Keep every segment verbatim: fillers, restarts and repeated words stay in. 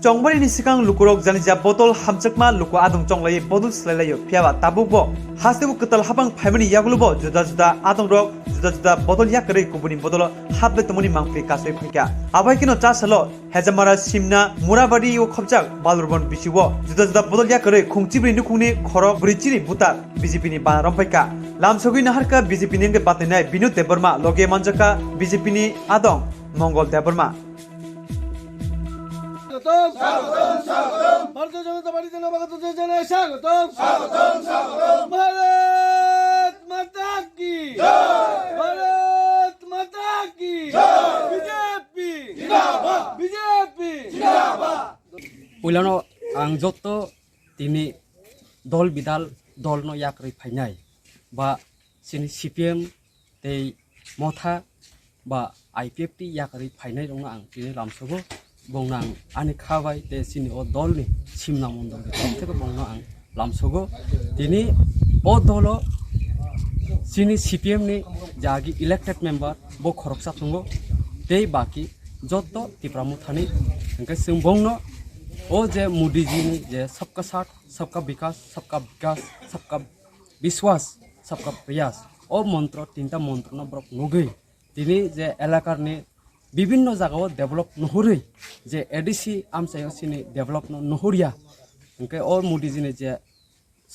Chongmani ni swkang lukurok janija bodol hamjakma luku adong chonglaiwi bodol swlailaio, phiyaba tabukbo hasteo kwtal habang phaimani yagulobo juda juda adongrok juda juda bodol yakarwi kubuni bodolo haplai tongmani mangpli kasui phaikha. Abai kheno cha salo Hejamara Simna Murabadi o khopjak Balrubon bisi o juda juda bodol yakarwi khungchibrwi nukhungni khorok brwichini butar B J P ni bana romphaikha. Lamsogwi naharkha B J P ni wngwi batnainai Binod Debbarma, loge manjakha B J P ni adong Mongol Debbarma. স্বাগতম, স্বাগতম। ভারতীয় জনতা পার্টিতে নবাগত যোগ জানাই স্বাগতম। স্বাগতম, স্বাগতম। ভারত মাতা কি? জয়। ভারত মাতা কি? জয়। বিজেপি। জিন্দাবাদ। বিজেপি। জিন্দাবাদ। Puilano ang jotto tini dol bidal dolno yakarwi phainai ba chini C P M tei Motha ba I P F T yakarwi phainai rokno ang tini lamsogo. Bongno ang ani kha bai tei chini o dolni Simna Mondolni torof theke bongno ang lamsogo. Tini o dolo chini C P M ni jagi elected member bo khoroksa tongo tei baki jotto Tipra Mothani. Hwnkhe chwng bongno o je Modi ji ni je sabka saath, sabka bikas, sabka bikas, sabka biswas, sabka prayas, o montro, tinta montrono borok nugwi tini je elakarni bibinno jagao develop nuhurwi, je A D C amchaio chini developno nuhurya, hwnkhe o Modi jini je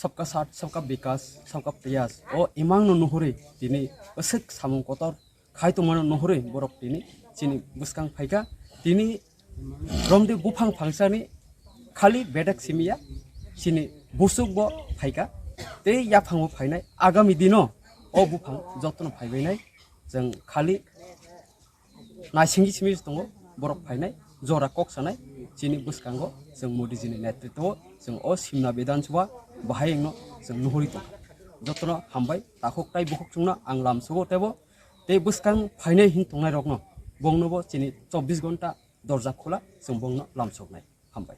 sabka saath, sabka bikas, sabka prayas, o imangno nuhurwi tini bwswk samung kotor khai tongmano nuhurwi borok tini chini bwskang phaikha. Tini romdi buphang phangsani khali bedek simiya, chini busuk bo phaikha. Tei yaphango phainai agami dino o buphang jotono phaibainai. Chwng khali naisingwi simi tongo borok phainai, jora kok sanai, chini bwskango chwng Modi jini netritwo chwng o Simna Bidhan Sabha bahai wngno chwng nuhurwi tongkha. Jotono hambai, takhuk tai bukhuk chwngno ang lamsogo teibo. Tei bwskang phainai hin tongnai rokno bongnobo chini chobbish ghonta dorja khula, chwng bongno lamsoknai. Hambai.